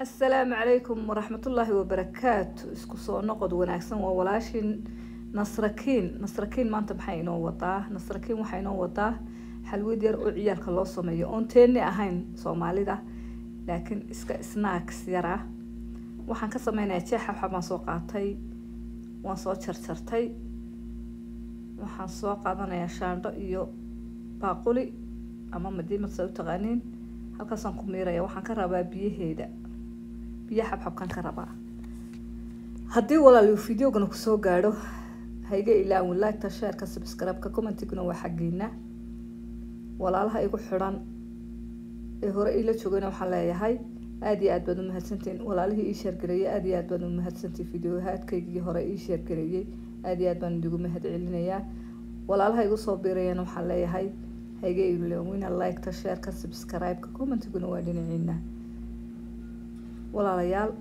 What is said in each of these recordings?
Assalaamu calaykum waraxmatullaahi wabarakaatu. Isku soo noqod wanaagsan. Waa walaashin Nasrakiin. Nasrakiin maanta maxay inoo wadaa? Nasrakiin waxay inoo wadaa xalwad yar oo ciyaalka loo sameeyo oon teeni ahayn Soomaalida, laakiin iska snacks yar ah. Waxaan ka sameynayaa jeex xabxab baan soo qaatay, waan soo jarjartay. Waxaan soo qaadanayaa shaandho iyo baaquli ama madiimad saa u taqaaniin. Halkaasaan ku miiraya. Waxaan ka rabaa biyaheeda, biyo xabxabkaan ka rabaa. Haddii walaal videogana kusoo gaadho, ha iga ilaawin like-ta, share-ka, subscribe-ka, commentiguna waa xaggiina. Walaalaha igu xidhan ee hore iila joogayna waxaan leeyahay aada iyo aad baad u mahadsantihiin. Walaalihii ii share gareeyay, aada iyo aad baad u mahadsantihiin. Videohaadkaygii hore ii share gareeyay, aada iyo aad baan idigu mahad celinayaa. Walaalaha igu soo biirayana waxaan leeyahay ha iga ilaawina like-ta, share-ka, subscribe-ka, commentiguna waa dhinaciina. Walaalayaal,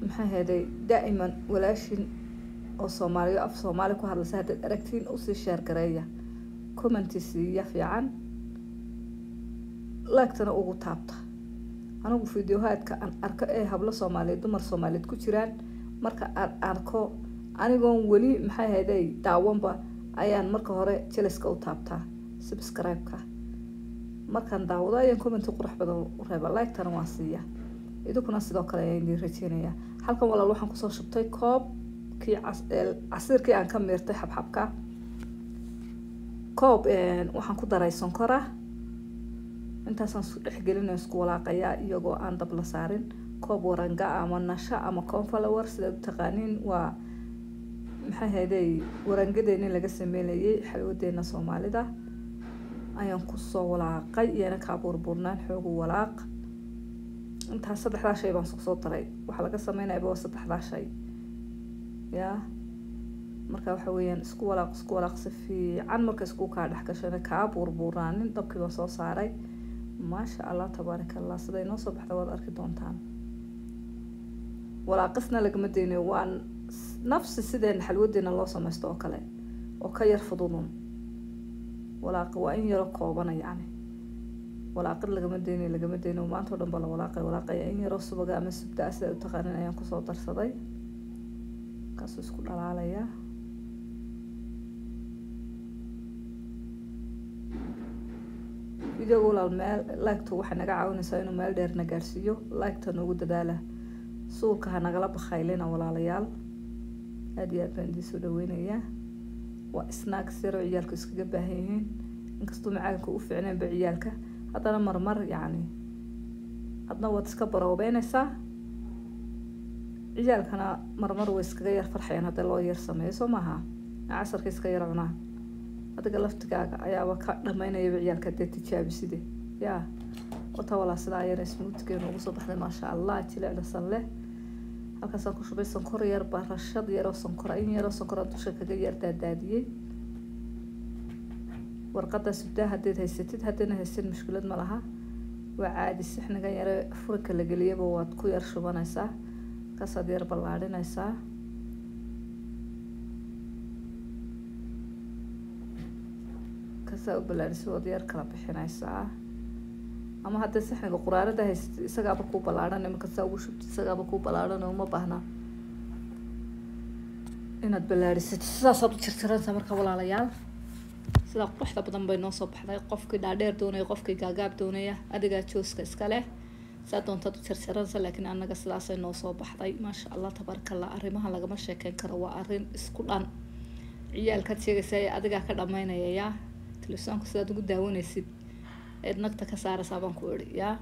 maxaa heeday, daa'iman walaashin oo Soomaaliyo af Soomaali ku hadlaysa haddaad aragtiin, usii share gareeya, commenti siiya fiican, like-tana ugu taabta. Anigu videohaadka aan arko ee hablo Soomaaliyeed, dumar Soomaaliyeed ku jiraan, marka aan arko anigoon weli maxay hayday daawanba, ayaan marka hore jeliska u taabtaa subscribe-ka. Markaan daawado ayaan commenti qurux badan u reeba, like-tana waan siiya. Idinkuna sidoo kale ayaan idiin rajeynayaa. Halkan walaal waxaan kusoo shubtay koobkii casiirkii aan ka miirtay xabxabka. Koob waxaan ku daray sonkora. Intaasaan isku dhexgelinaya, isku walaaqayaa iyagoo aan dab la saarin. Koob waranga ama nasha ama cornflower sidaad u taqaaniin, waa maxay hayday warangadeeni laga sameynayay xalwadeena Soomaalida, ayaan kusoo walaaqay. Iyana kaa buurburnaan, xoogu walaaq. Intaas saddexdaa shay baan isku soo daray. Waxaa laga sameynayaba waa saddexdaa shay yaa. Marka waxa weeyaan isku walaaq, isku walaaq si fiican. Marka isku kaa dhex gashana, kaa buurbuuraanin, dabkii baan soo saaray. Maasha Allah, tabaaraka Allah, sida inoo soo baxda waad arki doontaan. Walaaqisna lagama deynayo. Waa nafsi sideena xalwadeena loo sameysto oo kale oo ka yar fududun. Walaaqi waa in yaroo koobana, yacni walaaqid lagama deynayo, lagama deynayo. Maanta oo dhan baa la walaaqay, walaaqaya. In yaroo subaga ama subda sida u taqaanin ayaan kusoo darsaday. Kaasuu isku dhalaalaya. Videoga walaal meel like-tu waxay naga caawinaysaa inuu meel dheer na gaarsiiyo. Like-ta noogu dadaala, suulka ha nagala bakhaylina. Walaalayaal, aada iyo aad baan idiin soo dhaweynayaa. Waa snacks yaroo ciyaalku iskaga baahan yihiin. Inkastuu macaanka u fiicnaynba ciyaalka, haddana marmar yacni adna waad iska baroobeynaysaa, ciyaalkana marmar way iskaga yar farxayaan haddii loo yar sameeyo. Soo maaha? Casarka iska yar cunaa, adiga laftigaaga ayaaba ka dhamaynayaba ciyaalka dee tijaabiside yaa wata. Walaa sidaa ayana smoothgeenu ugu soo baxday, maasha Allah, jilicdasan leh. Halkaasaan ku shubay sonkor yar, barashad yaroo sonkora, in yaroo sonkora dusha kaga yar daadaadiyey. Warqada subdaa haddaad haysatid, haddayna haysan mushkilad ma laha, waa caadi. Sixnigan yare furinka la geliyaba waad ku yar shubanaysaa, kaasaad yar ballaadhinaysaa. Kasaa u ballaadhisa, waad yar kala bixinaysaa. Ama haddii saxniga quraarada haysatid, isagaaba kuu ballaadhan. Marka saa ugu shubtid, isagaaba kuu ballaadhan, uma baahna inaad ballaadhisatid. Sidaasaad u jarjaranaysaa. Marka walaalayaal, sidaa quruxda badan bay noo soo baxday. Qofkii dhaadheer doonaya, qofkii gaagaab doonaya, adigaa jooska iska leh, saa doontaad u jarjaranaysa. Laakiin annaga sidaasay noo soo baxday, maasha Allah, tabaaraka Allah. Arrimaha lagama sheekeyn karo, waa arrin isku dhan. Ciyaalkaad sheegaysaa ee adigaa ka dhamaynaya yaa. Telefisonka sidaad ugu daawanaysid eed nagta ka saaraysaa baan ku idhi yaa.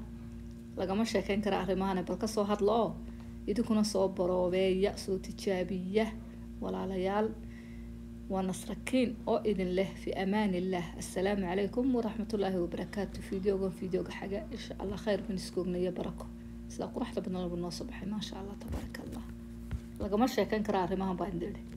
Lagama sheekeyn kara arrimahana. Bal kasoo hadla oo idinkuna soo baroobeeya, soo tijaabiya. Walaalayaal, waa Nasrakiin oo idin leh fi amaan illah. Assalaamu calaykum waraxmatullaahi wabarakaatu. Videogan videoga xaga, insha Allah, khayr ban iskoognayo, barako. Sidaa quruxda badan lagu noo soo baxay, maasha Allah, tabaaraka Allah. Lagama sheekeyn kara arrimahan baan idin idhi.